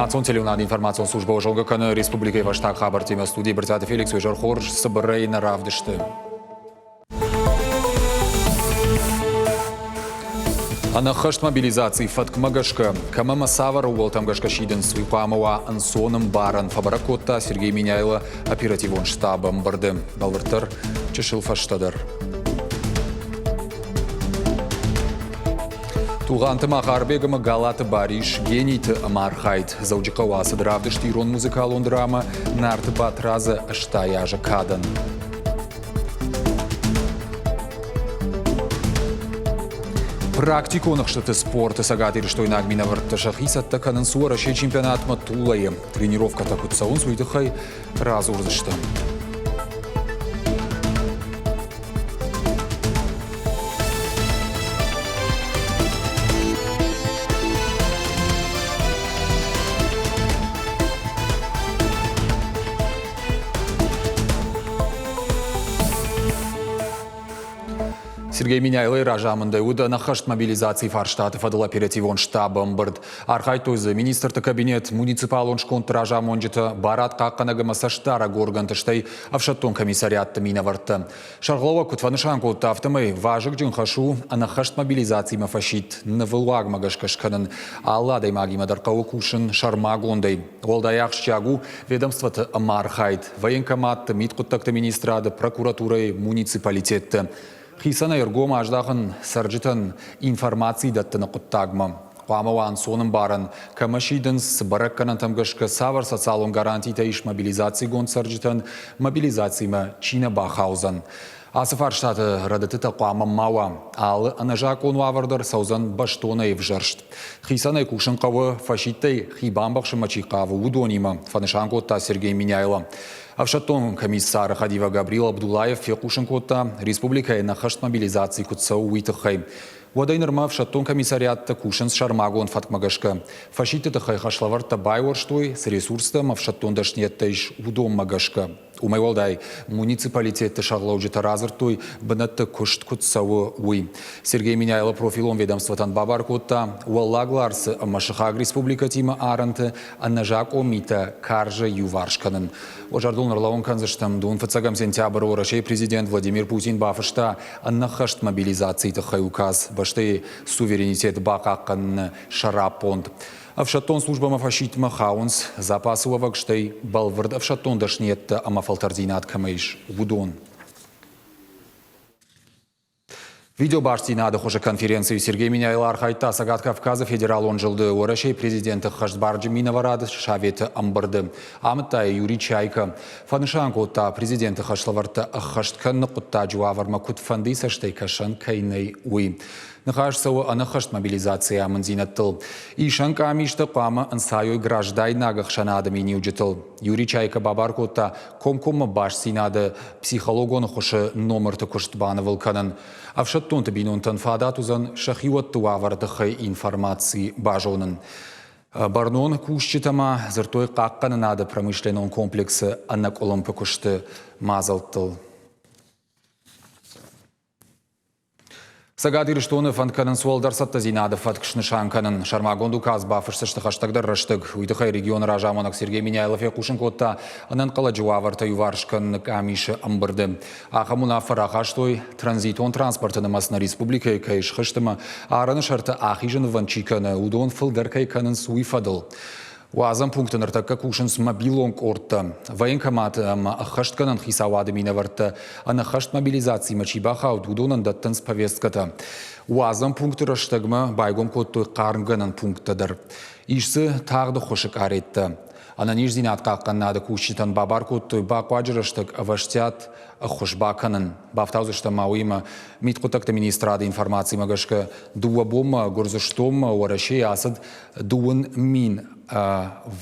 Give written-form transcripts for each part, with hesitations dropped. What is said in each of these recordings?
Национ телеуынады информацион службӕ зонгӕ кӕны республикӕйы фӕстаг хабӕрттимӕ студийы Брытъиаты Феликс уе хорз цыбырӕй нӕ равдысты. Ӕнӕххӕст мобилизацийы фӕткмӕ гӕсгӕ, кӕмӕ ӕмӕ цавӕр ӕууӕлтӕм гӕсгӕ сидынц, уый хъуамӕ уа ӕнцон ӕмбарӕн, фӕбӕрӕг кодта Сергей Меняйло оперативон штабы ӕмбырды. Бӕлвырддӕр, чысыл фӕстӕдӕр. Тугъанты Махарбег ӕмӕ Галаты Барис гениты ӕмархайд. Дзӕуджыхъӕуы ацыд равдыст ирон музыкалон драмӕ «Нарты Батрадзы 80 азы кадӕн». Практикон ӕхстыты спорты цӕгатирыстойнаг минӕвӕрттӕ сӕхи цӕттӕ кӕнынц Уӕрӕсейы чемпионатмӕ Тулайы. Тренировкӕтӕ куыд цӕуынц, уый тыххӕй радзурдзыстӕм. Сергей Меняйлойы разамындӕй уыд ӕнӕххӕст мобилизацийы фарстаты фӕдыл оперативон штабы ӕмбырд. Архайдтой дзы министрты кабинет, муниципалон скондты разамонджытӕ, барадхъахъхъӕнӕг ӕмӕ цӕстдарӕг органты, стӕй ӕфсӕддон комиссариатты минӕвӕрттӕ. Сӕргълӕууӕг куыд фӕнысан кодта, афтӕмӕй вазыгджын хӕс у ӕнӕххӕст мобилизацимӕ фӕсидт нывыл уагмӕ гӕсгӕ скӕнын. Алы адӕймагимӕ дӕр хъӕуы кусын сӕрмагондӕй. Уӕлдай ахсджиаг у ведомствоты ӕмархайд, военкоматты, мидхъуыддӕгты министрады, прокуратурӕйы, муниципалитетты. Хицӕнӕй ӕргом аздахын цӕрджытӕн информаци дӕттыны хъуыддагмӕ. Хъуамӕ уа ӕнцон ӕмбарӕн, кӕмӕ сидынц, цы бӕрӕггӕнӕнтӕм гӕсгӕ цавӕр социалон гарантитӕ ис мобилизацигонд цӕрджытӕн, мобилизацимӕ чи нӕ бахаудзӕн. Ацы фарстаты рӕдыдтытӕ хъуамӕ ма уа. Алы ӕнӕзакъон уавӕр дӕр цӕудзӕн бӕстонӕй ӕвзӕрст. Хицӕнӕй кусын хъӕуы, фӕсидтӕй хи бамбӕхсынмӕ чи хъавы, уыдонимӕ, фӕнысан кодта Сергей Меняйло. Ӕфсӕддон комиссары хӕдивӕг Габрил Абдулаев фехъусын кодта, республикӕйы ӕнӕххӕст мобилизаци куыд цӕуы, уый тыххӕй. Уӕдӕй нырмӕ ӕфсӕддон комиссариаттӕ кусынц сӕрмагонд фӕткмӕ гӕсгӕ. Фӕсидты тыххӕй хӕслӕвӕрдтӕ байуӕрстой, цы ресурстӕ ӕмӕ ӕфсӕддон дӕсныйӕдтӕ ис, уыдонмӕ гӕсгӕ. Уымӕй уӕлдай, муниципалитетты сӕргълӕуджытӕ радзырдтой, бынӕтты куыст куыд цӕуы, уый. Сергей Меняйло профилон ведомствотӕн бабар кодта, Уӕллаг Ларсы ӕмӕ сыхаг республикӕтимӕ арӕнты ӕнӕзакъон митӕ карзӕй иуварс кӕнын. Уӕ зӕрдыл ныллӕууын кӕндзыстӕм, дун фыццӕгӕм сентябры Уӕрӕсейы президент Владимир Путин бафыста ӕнӕххӕст мобилизацийы тыххӕй указ бӕстӕйы суверенитет бахъахъхъӕныны сӕраппонд. Ӕфсӕддон службӕмӕ фӕсидтмӕ хауынц запасы уӕвӕг, стӕй бӕлвырд ӕфсӕддон дӕсныйӕдтӕ ӕмӕ фӕлтӕрдзинад кӕмӕ ис, уыдон. Видеобастдзинады хуызы конференцийы Сергей Меняйло архайдта Цӕгат Кавказы федералон зылды Уӕрӕсейы президенты хӕстбарджын минӕварады советы ӕмбырды. Амыдта йӕ Юрий Чайка. Фӕнысан кодта, президенты хӕслӕвӕрдтӕ ӕххӕст кӕныны хъуыддаджы уавӕрмӕ куыдфӕндыйы цӕстӕй кӕсӕн кӕй нӕй, уый. Ныхас цӕуы ӕнӕххӕст мобилизацийы амынддзинӕдтыл. Исӕн къамистӕ хъуамӕ ӕнцайой граждайнаг ӕхсӕнады миниуджытыл. Юрий Чайка бабар кодта комкоммӕ бастдзинады психологон ӕххуысы номырты куыст банывыл кӕнын. Ӕфсӕддонты бинонтӕн фадат уыдзӕн сӕхиуӕтты уавӕры тыххӕй информаци базонын. Бӕрнон кусджытӕ ма дзырдтой хъахъхъӕнынады промышленнон комплексы ӕнӕкъуылымпы куысты мадзӕлттыл. Цӕгат Ирыстоны фӕнд кӕнынц уӕлдӕр цӕттӕдзинады фӕтк снысан кӕнын. Сӕрмагонд указ бафысдзысты хӕстӕгдӕр рӕстӕг. Уый тыххӕй регионы разамонӕг Сергей Меняйло фехъусын кодта ӕнӕнхъӕлӕджы уавӕртӕ иуварс кӕныны къамисы ӕмбырды. Ахӕм уынаффӕ рахастой, транзитон транспорты нымӕц нӕ республикӕйы кӕй схызт ӕмӕ арӕны сӕрты ахизынвӕнд чи кӕны, уыдон фылдӕр кӕй кӕнынц, уый фӕдыл. Уадзӕн пункты ныртӕккӕ кусынц мобилон къордтӕ. Военкоматы ӕмӕ ӕххӕстгӕнӕн хицауады минӕвӕрттӕ ӕнӕххӕст мобилизацимӕ чи бахауд, уыдонӕн дӕттынц повесткӕтӕ. Уадзӕн пункты рӕстӕгмӕ байгом кодтой хъармгӕнӕн пункттӕ дӕр. Ис дзы тагъд ӕххуысы къареттӕ. Ӕнӕниздзинад хъахъхъӕнынады кусджытӕн бабар кодтой бахъуаджы рӕстӕг ӕвӕстиат ӕххуыс бакӕнын. Бафтаудзыстӕм ма уыимӕ Мидхъуыддӕгты министрады информацимӕ гӕсгӕ дыууӕ бонмӕ Гуырдзыстонмӕ Уӕрӕсейы ацыд дыууын мин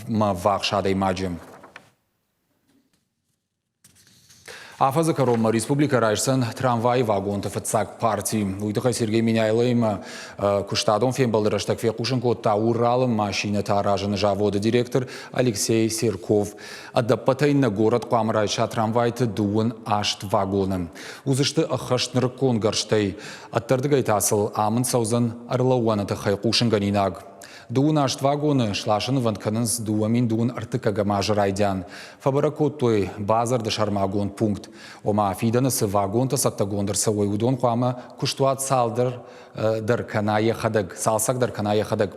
мӕ ввахс адӕймаджы. Афӕдзы кӕронмӕ республикӕ райсдзӕн трамвайы вагонты фыццаг парти. Уый тыххӕй Сергей Меняйлоимӕ куыстадон фембӕлды рӕстӕг фехъусын кодта Уралы машинӕтӕ аразыны заводы директор Алексей Серков. Ӕдӕппӕтӕй нӕ горӕт хъуамӕ райса трамвайты дыууын аст вагоны. Уыдзысты ӕххӕст нырыккон гӕрзтӕй. Ӕддӕрдыгӕй та сыл амынд цӕудзӕн ӕрлӕууӕны тыххӕй хъусынгӕнинаг. Дыууын аст вагоны сласынвӕнд кӕнынц 2000 ӕртыккӕгӕм азы райдиан. Фӕбӕрӕг кодтой бадзырды сӕрмагонд пункт. Ома, фидӕны цы вагонтӕ цӕттӕгонд ӕрцӕуой, уыдон хъуамӕ куыстуат цалдӕр дӕр кӕна йӕхӕдӕг, цалцӕг дӕр кӕна йӕхӕдӕг.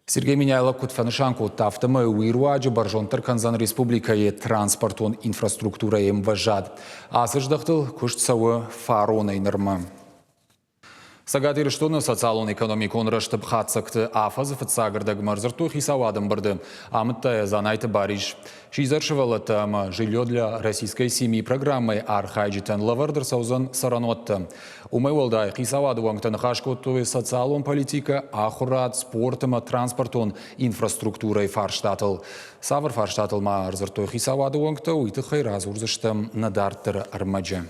Сергей Меняйло куыд фӕнысан кодта, афтӕмӕй уый руаджы бӕрзонддӕр кӕндзӕн республикӕйы транспортон инфраструктурӕйы ӕмвӕзад. Ацы здӕхтыл куыст цӕуы фаронӕй нырмӕ. Цӕгат Ирыстоны социалон-экономикон рӕзты хатдзӕгты афӕдзы фыццаг ӕрдӕгмӕ ӕрдзырдтой хицауады ӕмбырды, амыдта йӕ Дзанайты Барис. Сидзӕр сывӕллӕттӕ ӕмӕ «Жилье для российской семьи» программӕйы архайджытӕн лӕвӕрд ӕрцӕудзӕн цӕрӕнуӕттӕ. Уымӕй уӕлдай, хицауады уӕнгтӕ ныхас кодтой социалон политикӕ, ахуырад, спорт ӕмӕ транспортон инфраструктурӕйы фарстатыл. Цавӕр фарстатыл ма ӕрдзырдтой хицауады уӕнгтӕ, уый тыххӕй радзурдзыстӕм нӕ дарддӕры ӕрмӕджы.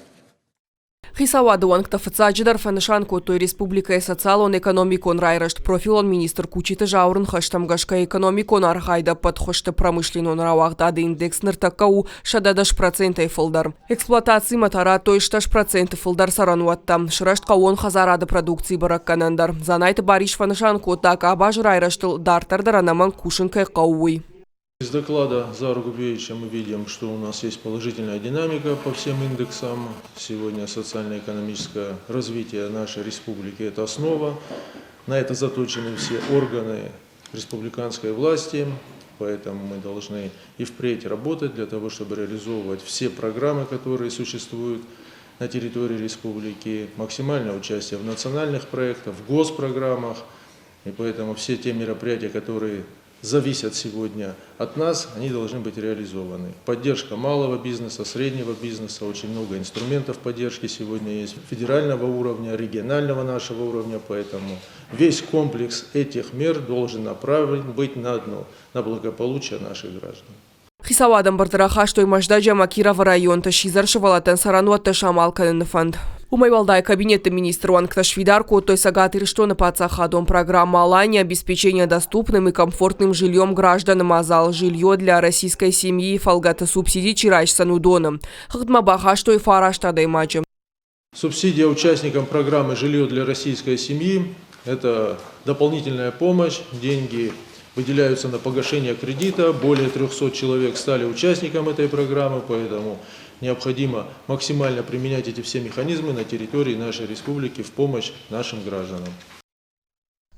Хицауады уӕнгтӕ фыццаджыдӕр фӕнысан кодтой республикӕйы социалон-экономикон райрӕзт профилон министр Кучиты Зауыры ныхӕстӕм гӕсгӕ экономикон архайды ӕппӕт хуызты промышленнон рауагъдады индекс ныртӕккӕ у 110 процентӕй фылдӕр. Эксплуатацимӕ та радтой 10 проценты фылдӕр цӕрӕнуӕттӕ. Сырӕзт хъӕууон хӕдзарады продукцийы бӕрӕггӕнӕн дӕр. Дзанайты Барис фӕнысан кодта, къабазы райрӕзтыл дарддӕр дӕр ӕнӕмӕнг кусын кӕй хъӕуы, уый. Из доклада Заура Губеевича мы видим, что у нас есть положительная динамика по всем индексам. Сегодня социально-экономическое развитие нашей республики – это основа. На это заточены все органы республиканской власти, поэтому мы должны и впредь работать для того, чтобы реализовывать все программы, которые существуют на территории республики, максимальное участие в национальных проектах, в госпрограммах. И поэтому все те мероприятия, которые зависят сегодня от нас, они должны быть реализованы. Поддержка малого бизнеса, среднего бизнеса, очень много инструментов поддержки сегодня есть федерального уровня, регионального нашего уровня, поэтому весь комплекс этих мер должен направлен быть на одно, на благополучие наших граждан. Хицауады ӕмбырды рахастой Мӕздӕджы ӕмӕ Кировы районты сидзӕр сывӕллӕттӕн цӕрӕнуӕттӕ самал кӕныны фӕнд. Уымӕй уӕлдай кабинетты министры уӕнгтӕ сфидар кодтой Цӕгат Ирыстоны паддзахадон программӕ «Алания. Обеспечение доступным и комфортным жильем граждан» мадзал «Жилье для российской семьи» фӕлгӕты субсиди чи райсдзӕн, уыдоны. Хыгъдмӕ бахастой фараст адӕймаджы. Субсидия участникам программы «Жилье для российской семьи» – это дополнительная помощь, деньги выделяются на погашение кредита. Более 300 человек стали участником этой программы, поэтому необходимо максимально применять эти все механизмы на территории нашей республики в помощь нашим гражданам.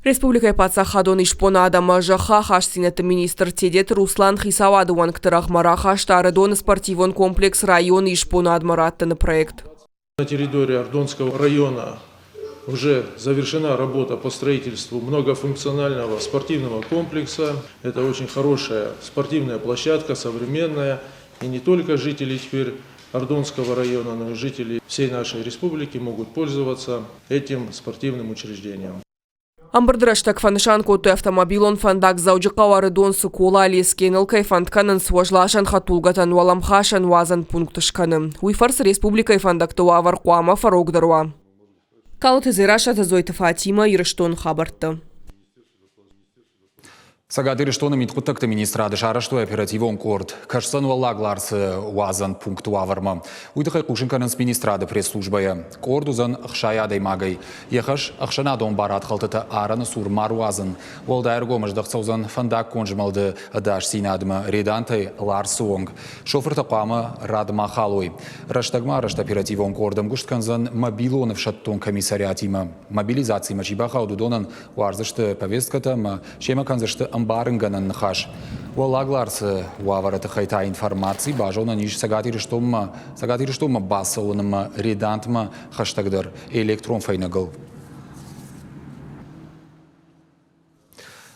Республикӕйы паддзахадон исбонад ӕмӕ зӕххы ахастдзинӕдты министр Тедеты Руслан хицауады уӕнгты рӕгъмӕ рахаста Ӕрыдоны спортивон комплекс районы исбонадмӕ раттыны проект. На территории Ардонского района уже завершена работа по строительству многофункционального спортивного комплекса. Это очень хорошая спортивная площадка, современная. И не только жители теперь Ардонского района, но и жители всей нашей республики могут пользоваться этим спортивным учреждением. Ӕмбырды рӕстӕг фӕнысан кодтой автомобилон фӕндаг Дзӕуджыхъӕу Ӕрыдон Цыкола Лескеныл кӕй фӕнд кӕнынц уӕзласӕн хӕдтулгӕтӕн уӕлӕмхасӕн уадзӕн пункт скӕнын. Уый фӕрцы республикӕйы фӕндӕгты уавӕр хъуамӕ фӕрогдӕр уа. Калоты Дзерассӕ, Зойты Фатимӕ, Ирыстоны хабӕрттӕ. Цӕгат Ирыстоны мидхъуыддӕгты министрады сарӕзтой оперативон къорд. Кӕсдзӕн Уӕллаг Ларсы уадзӕн пункты уавӕрмӕ. Уый тыххӕй хъусын кӕнынц министрады пресс-службӕйӕ. Къорд уыдзӕн 60 адӕймагӕй. Йӕ хӕс ӕхсӕнадон барадхӕлдтытӕ арӕны цур ма руадзын. Уӕлдай ӕргом ӕздӕхт цӕудзӕн фӕндаггон змӕлды ӕдасдзинадмӕ Редантӕй Ларсы онг. Шофыртӕ хъуамӕ рад ма халой. Рӕстӕгмӕ арӕзт оперативон къорд ӕмгуыст кӕндзӕн мобилон ӕфсӕддон комиссариатимӕ. Мобилизацимӕ чи бахауд, уыдонӕн уарздзысты повесткӕтӕ ӕмӕ семӕ кӕндзысты ӕмбарынгӕнӕн ныхас. Уӕллаг Ларсы уавӕры тыххӕй та информаци базонӕн ис Цӕгат Ирыстонмӕ Цӕгат Ирыстонмӕ бацӕуынмӕ Редантмӕ хӕстӕгдӕр электрон фӕйнӕгыл.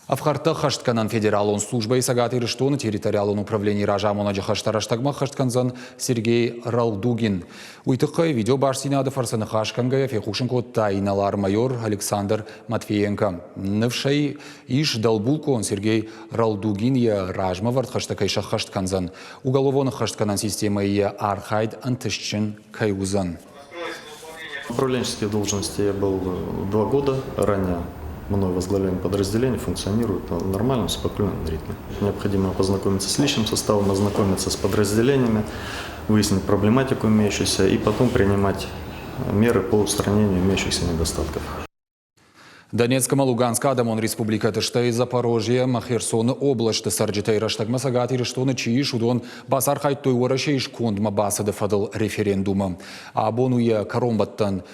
Ӕфхӕрдтӕ ӕххӕстгӕнӕн федералон службӕйы Цӕгат Ирыстоны территориалон управленийы разамонӕджы хӕстӕ рӕстӕгмӕ ӕххӕст кӕндзӕн Сергей Ралдугин. Уый тыххӕй видеобастдзинады фӕрцы ныхас кӕнгӕйӕ фехъусын кодта инӕлар-майор Александр Матвиенко. Ныфс ӕй ис, дӕлбулкъон Сергей Ралдугин йӕ размӕвӕрд хӕстӕ кӕй сӕххӕст кӕндзӕн, уголовон ӕххӕстгӕнӕн системӕйы йӕ архайд ӕнтыстджын кӕй уыдзӕн. В управленческой должности я был 2 года. Ранее мной возглавляемое подразделение функционирует в нормальном, спокойном ритме. Необходимо познакомиться с личным составом, ознакомиться с подразделениями, выяснить проблематику имеющуюся и потом принимать меры по устранению имеющихся недостатков. Донецк ӕмӕ Луганскы адӕмон республикӕты, стӕй Запорожье ӕмӕ Херсоны облӕсты цӕрджытӕй рӕстӕгмӕ Цӕгат Ирыстоны чи ис, уыдон бацархайдтой Уӕрӕсейы скондмӕ бацыды фӕдыл референдумы. Абон у йӕ кӕронбӕттӕн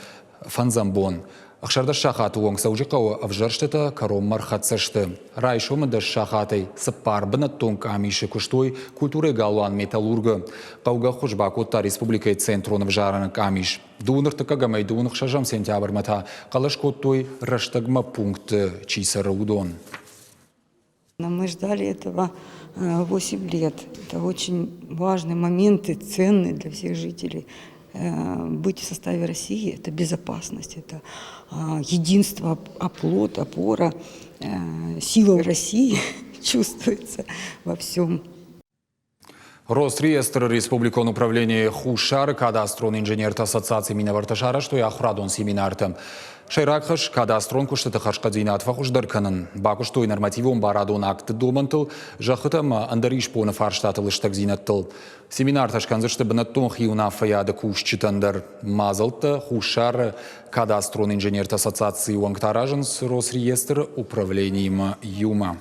фӕндзӕм бон. 16 сахаты онг Дзӕуджыхъӕуы ӕвзӕрстытӕ кӕронмӕ ӕрхӕццӕ сты. Райсомы дӕс сахатӕй цыппар бынӕттон къамисы куыстой культурӕйы галуан «Металлург-ы». Хъӕугӕ ӕххуыс бакодта республикӕйы центрон ӕвзарӕн къамис. Дыууын ӕртыккӕгӕм ӕмӕ дыууын ӕхсӕзӕм сентябрмӕ та хъӕлӕс кодтой рӕстӕгмӕ пунктты чи цӕры, уыдон. Мы ждали этого 8 лет. Это очень важный момент и ценный для всех жителей. Быть в составе России – это безопасность, это единство, оплот, опора, сила России чувствуется во всем. Росреестры республикон управленийы Хуссары кадастрон инженерты ассоциацийы минӕвӕрттӕ сарӕзтой ахуырадон семинартӕ. Сӕйраг хӕс – кадастрон куыстыты хӕрзхъӕддзинад фӕхуыздӕр кӕнын. Бакуыстой нормативон барадон актты домӕнтыл, зӕххытӕ ӕмӕ ӕндӕр исбоны фарстаты лыстӕгдзинӕдтыл. Семинартӕ скӕндзысты бынӕттон хиуынаффӕйады кусджытӕн дӕр. Мадзӕлттӕ Хуссары кадастрон инженерты ассоциацийы уӕнгтӕ аразынц Росреестры управлениимӕ иумӕ.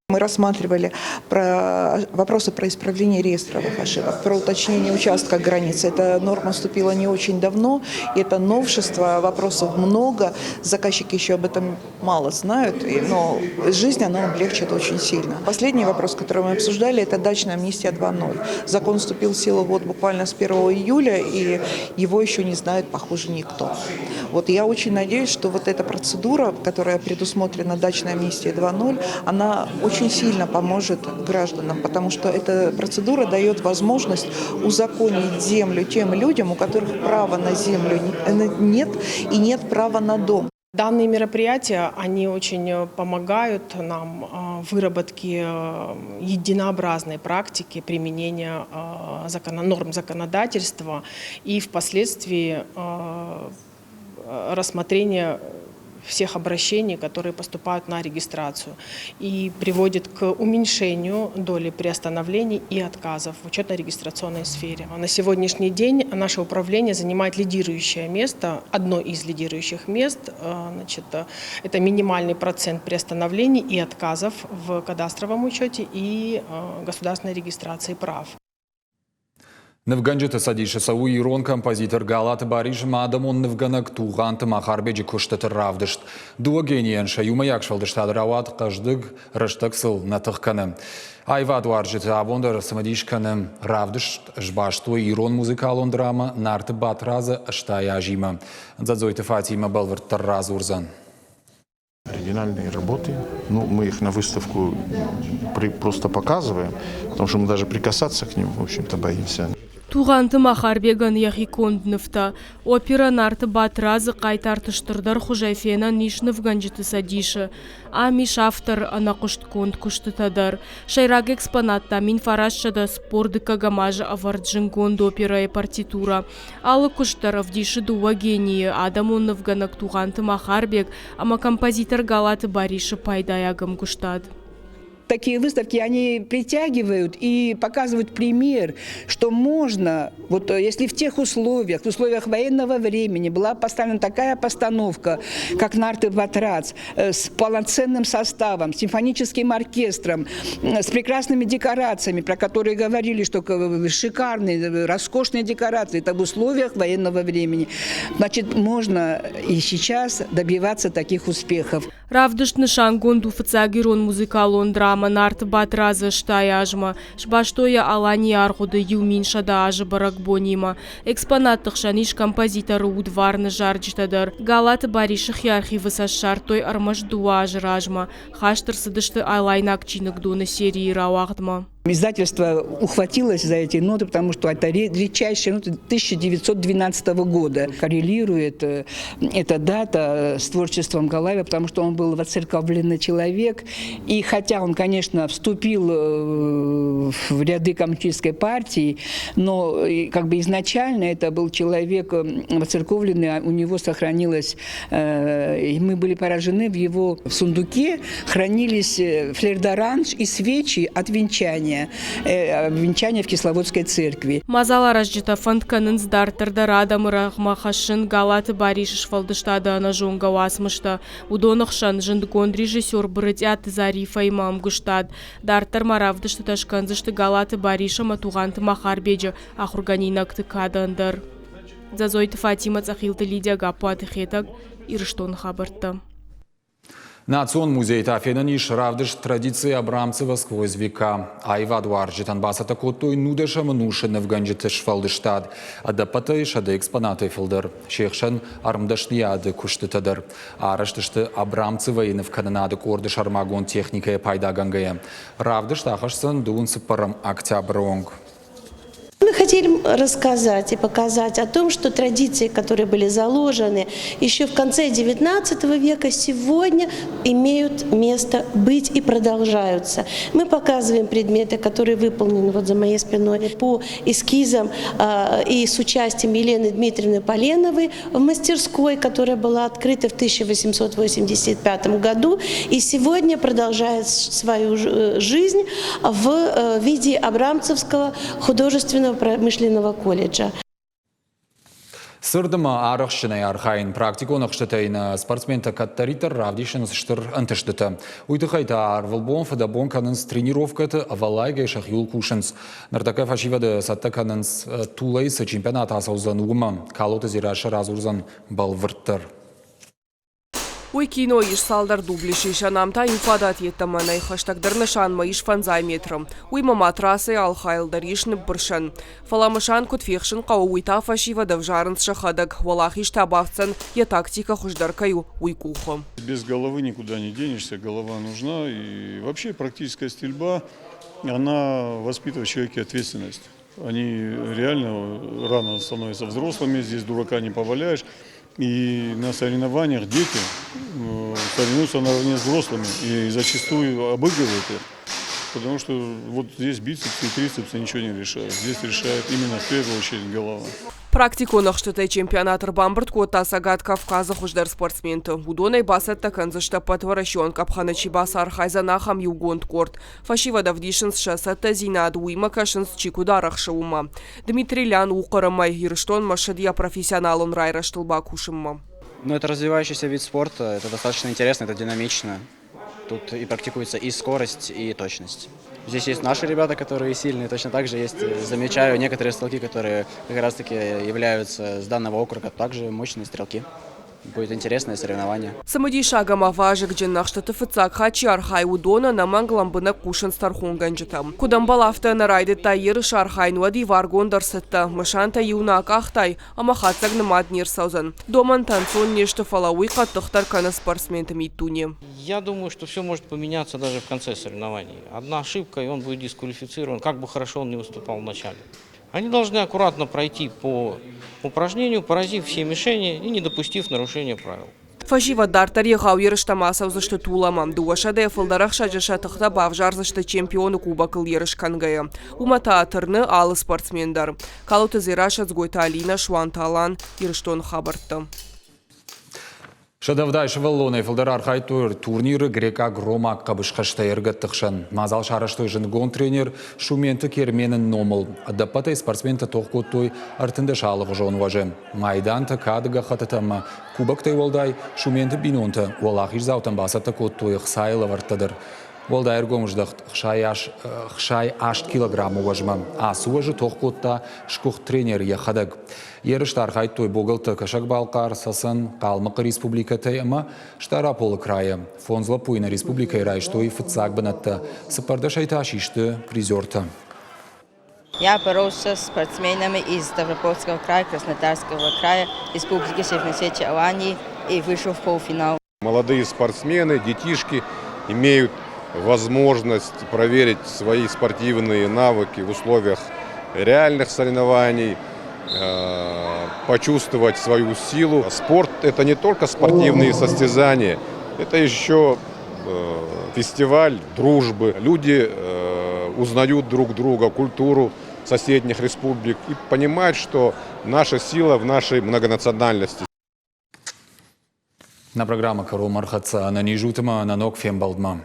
Мы рассматривали про вопросы про исправление реестровых ошибок, про уточнение участка границы. Эта норма вступила не очень давно, это новшество, вопросов много, заказчики еще об этом мало знают, но жизнь она облегчит очень сильно. Последний вопрос, который мы обсуждали, это дачная амнистия 2.0. Закон вступил в силу вот буквально с 1 июля, и его еще не знает, похоже, никто. Вот я очень надеюсь, что вот эта процедура, которая предусмотрена дачной амнистией 2.0, она очень сильно поможет гражданам, потому что эта процедура дает возможность узаконить землю тем людям, у которых права на землю нет и нет права на дом. Данные мероприятия, они очень помогают нам в выработке единообразной практики применения норм законодательства и впоследствии рассмотрения всех обращений, которые поступают на регистрацию, и приводит к уменьшению доли приостановлений и отказов в учетно-регистрационной сфере. На сегодняшний день наше управление занимает лидирующее место, одно из лидирующих мест. Значит, это минимальный процент приостановлений и отказов в кадастровом учете и государственной регистрации прав. Нывгӕнджыты цӕдисы цӕуы ирон композитор Галаты Барис ӕмӕ адӕмон нывгӕнӕг Тугъанты Махарбеджы куыстыты равдыст. Дыууӕ генийӕн сӕ иумӕйаг сфӕлдыстад рауад хъӕздыг, рӕстӕг сыл нӕ тых кӕны. Аивадуарзджыты абон дӕр цымыдис кӕны. Равдыст сбастой ирон музыкалон драмӕ Нарты Батрадзы 80 азимӕ. Дзӕдзойты Фатимӕ бӕлвырддӕр радзурдзӕн. Оригинальные работы. Ну, мы их на выставку просто показываем, потому что мы даже прикасаться к ним, в общем-то, боимся. Тугъанты Махарбегӕн йӕхи конд нывтӕ. Оперӕ Нарты Батрадзы хъайтарты стырдӕр хуызӕй фенӕн ис нывгӕнджыты цӕдисы. Ам ис авторы ӕнӕхъуыстгонд куыстытӕ дӕр. Сӕйраг экспонат та 1940 дыккӕгӕм азы ӕвӕрд зынгонд оперӕйы партитурӕ. Алы куыст дӕр ӕвдисы дыууӕ генийы, адӕмон нывгӕнӕг Тугъанты Махарбег ӕмӕ композитор Галаты Барисы пайдайаг ӕмгуыстад. Такие выставки, они притягивают и показывают пример, что можно, вот если в тех условиях, в условиях военного времени была поставлена такая постановка, как «Нарты Батрадз», с полноценным составом, симфоническим оркестром, с прекрасными декорациями, про которые говорили, что шикарные, роскошные декорации, это в условиях военного времени. Значит, можно и сейчас добиваться таких успехов. Равдыст нысангонд у фыццаг ирон музыкалон драмӕ Нарты Батрадзы 80 азмӕ. Сбастой йӕ Аланийы аргъуыды 1100 азы бӕрӕгбонимӕ. Экспонатты хсӕн ис композиторы удварны зарджытӕ дӕр. Галаты Барисы хи архивы сӕ ссардтой ӕрмӕст дыууӕ азы размӕ. Хаст ӕрцыдысты Алайнаг чиныгдоны серийы рауагъдмӕ. Издательство ухватилось за эти ноты, потому что это редчайшие ноты 1912 года. Коррелирует эта дата с творчеством Галаева, потому что он был воцерковленный человек. И хотя он, конечно, вступил в ряды коммунистической партии, но как бы изначально это был человек воцерковленный, а у него сохранилось, и мы были поражены, в его сундуке хранились флердоранж и свечи от венчания. венчание, венчание в Кисловодской церкви. Мадзаларазджытӕ фӕнд кӕнынц дарддӕр дӕр адӕмы рӕгъмӕ хӕссын Галаты Барисы сфӕлдыстады ӕнӕзонгӕ уацмыстӕ. Уыдоны хсӕн зындгонд режиссер Брытъиаты Зарифӕимӕ ӕмгуыстад. Дарддӕр ма равдыстытӕ скӕндзысты Галаты Барис ӕмӕ Тугъанты Махарбеджы ахуыргӕнинӕгты кадӕн дӕр. Дзӕдзойты Фатимӕ, Цъӕхилты Лидия, Гаппуаты Хетӕг, Ирыстоны хабӕрттӕ. Национ музейы та фенӕн ис равдыст «Традиции Абрамцева сквозь века». Аивадуарзджытӕн бацӕттӕ кодтой нудӕсӕм ӕнусы нывгӕнджыты сфӕлдыстад. Ӕдӕппӕтӕй 100 экспонатӕй фылдӕр. Се хсӕн ӕрмдӕсныйады куыстытӕ дӕр. Арӕзт сты Абрамцевайы нывкӕнынады къорды сӕрмагонд техникӕйӕ пайдагӕнгӕйӕ. Равдыст ахӕсдзӕн дыууын цыппӕрӕм октябры онг. Мы хотим рассказать и показать о том, что традиции, которые были заложены еще в конце XIX века, сегодня имеют место быть и продолжаются. Мы показываем предметы, которые выполнены вот за моей спиной по эскизам и с участием Елены Дмитриевны Поленовой в мастерской, которая была открыта в 1885 году и сегодня продолжает свою жизнь в виде Абрамцевского художественного промышленного колледжа. Цырд ӕмӕ арӕхстджынӕй архайын практикон ӕхстытӕй нӕ спортсментӕ кӕддӕриддӕр равдисынц стыр ӕнтыстытӕ. Уый тыххӕй та ӕрвылбон фыдӕбон кӕнынц тренировкӕты, ӕвӕллайгӕ сӕхиуыл кусынц. Ныртӕккӕ фӕсивӕды цӕттӕ кӕнынц Тулӕйы цы чемпионат ацӕудзӕн, уымӕ. Калоты Дзерассӕ радзурдзӕн бӕлвырддӕр. Уый кино ис цалдӕр дубли сисӕн, ам та иу фадат йеддӕмӕ нӕй, хӕстӕгдӕр нысанмӕ ис фӕндзай метры. Уыимӕ ма трассӕйы алхайыл дӕр ис ныббырсӕн. Фӕлӕ мысан куыд фехсын хъӕуы, уый та фӕсивӕд ӕвзарынц сӕхӕдӕг. Уӕлахиз та бафтдзӕн, йӕ тактикӕ хуыздӕр кӕй у, уый къухы. Без головы никуда не денешься, голова нужна. И вообще практическая стрельба, она воспитывает в человеке ответственность. Они реально рано становятся взрослыми, здесь дурака не поваляешь. И на соревнованиях дети соревнуются наравне с взрослыми и зачастую обыгрывают их. Потому что вот здесь бицепсы и трицепсы ничего не решают. Здесь решает именно в первую очередь голова. Практикон ӕхстытӕй чемпионат ӕрбамбырд кодта Цӕгат Кавказы хуыздӕр спортсменты. Уыдонӕй бацӕттӕ кӕндзысты ӕппӕтуӕрӕсеон къӕпхӕны чи бацархайдзӕн, ахӕм иугонд къорд. Фӕсивӕд ӕвдисынц сӕ цӕттӕдзинад, уыимӕ кӕсынц, чи куыд арӕхсы, уымӕ. Дмитрий Лян у Хъырымӕй, Ирыстонмӕ ссыд йӕ профессионалон райрӕзтыл бакусынмӕ. Ну, это развивающийся вид спорта, это достаточно интересно, это динамично. Тут и практикуется и скорость, и точность. Здесь есть наши ребята, которые сильные, точно так же есть, замечаю, некоторые стрелки, которые как раз-таки являются с данного округа, также мощные стрелки. Будет интересное соревнование. Цымыдисаг ӕмӕ вазыгджын ӕхстыты фыццаг хатт чи архайы, уыдон ӕнӕмӕнг лӕмбынӕг хъусынц тӕрхонгӕнджытӕм. Куыд ӕмбӕлы, афтӕ нӕ райдыдта ерысы архайын, уӕд иваргонд ӕрцыдтӕ, мысантӕ иу нӕ акъахтай, ӕмӕ хатдзӕг нымад не рцӕудзӕн. Домӕнтӕ ӕнцон не сты, фӕлӕ уый хъӕддыхдӕр кӕны спортсменты миддуне. Я думаю, что все может поменяться даже в конце соревнований. Одна ошибка, и он будет дисквалифицирован, как бы хорошо он ни выступал в начале. Они должны аккуратно пройти по упражнению, поразив все мишени и не допустив нарушения правил. Фӕсивӕд дарддӕр егъау ерыстӕм ацӕудзысты Туламӕ. Дыууӕсӕдӕйӕ фылдӕр ӕхсӕджы сӕ тыхтӕ бавзардзысты чемпионы кубокыл ерыс кӕнгӕйӕ. Уымӕ та тырны алы спортсмен дӕр. Калоты Дзерассӕ, Дзгойты Алинӕ, Суанты Алан, Ирыстоны хабӕрттӕ. 170 сывӕллонӕй фылдӕр архайдтой турниры грекъаг-ромаг хъӕбысхӕстӕй ӕрыгӕтты хсӕн. Мадзал сарӕзтой зындгонд тренер Шументы Кермены номыл. Ӕдӕппӕтӕй спортсментӕ тох кодтой 13 алыгъуызон уӕзы. Майдантӕ, кады гӕххӕттытӕ ӕмӕ кубоктӕй уӕлдай Шументы бинонтӕ уӕлахиздзаутӕн бацӕттӕ кодтой ӕхцайы лӕвӕрттӕ дӕр. Уӕлдай ӕргом здӕхт 68 килограммы уӕзмӕ. Ацы уӕзы тох кодта сгуыхт тренер йӕхӕдӕг. Ерысты архайдтой богӕлттӕ Кӕсӕг-Балхъар, Цӕцӕн, Хъалмыхъы республикӕтӕй ӕмӕ Стъараполы крайӕ. Фондз лӕппуйы нӕ республикӕйы райстой фыццаг бынӕттӕ, цыппӕрдӕсӕй та систы призертӕ. Я боролся с спортсменами из Ставропольского края, Краснодарского края, Республики Северной Осетия, Алании и вышел в полуфинал. Молодые спортсмены, детишки имеют возможность проверить свои спортивные навыки в условиях реальных соревнований, почувствовать свою силу. Спорт – это не только спортивные состязания, это еще фестиваль дружбы. Люди узнают друг друга, культуру соседних республик и понимают, что наша сила в нашей многонациональности. Нӕ программӕ кӕронмӕ ӕрхӕццӕ ӕнӕниз ут ӕмӕ нӕ ног фембӕлдмӕ.